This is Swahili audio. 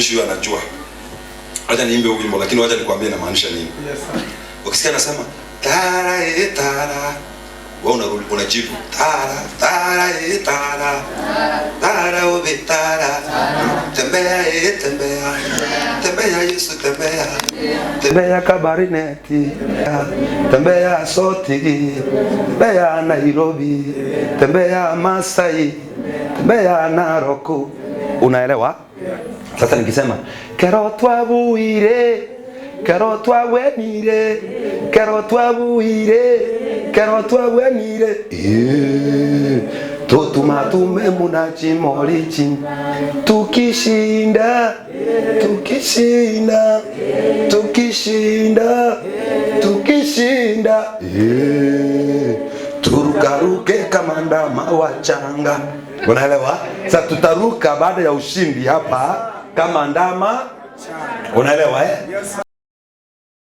Mtumishi huyu anajua. Wacha niimbe huu wimbo, lakini wacha nikwambie inamaanisha nini. Yes, sir. Ukisikia anasema tara e tara, wewe unarudi unajibu tara tara e tara tara obe tara, tembea e tembea, tembea Yesu tembea, tembea Kabarineti, tembea Soti, tembea Nairobi, tembea Masai, tembea Narok. Unaelewa? Sasa nikisema kero twabuire, kero twabwenire, kero twabuire, kero twabwenire, eh, tutumatume munachimorichi, tukishinda, tukishinda, tukishinda, tukishinda, eh, turukaruke kama ndama wachanga. Unaelewa? Sasa tutaruka baada ya ushindi hapa kama ndama. Unaelewa, eh? Yes, sir.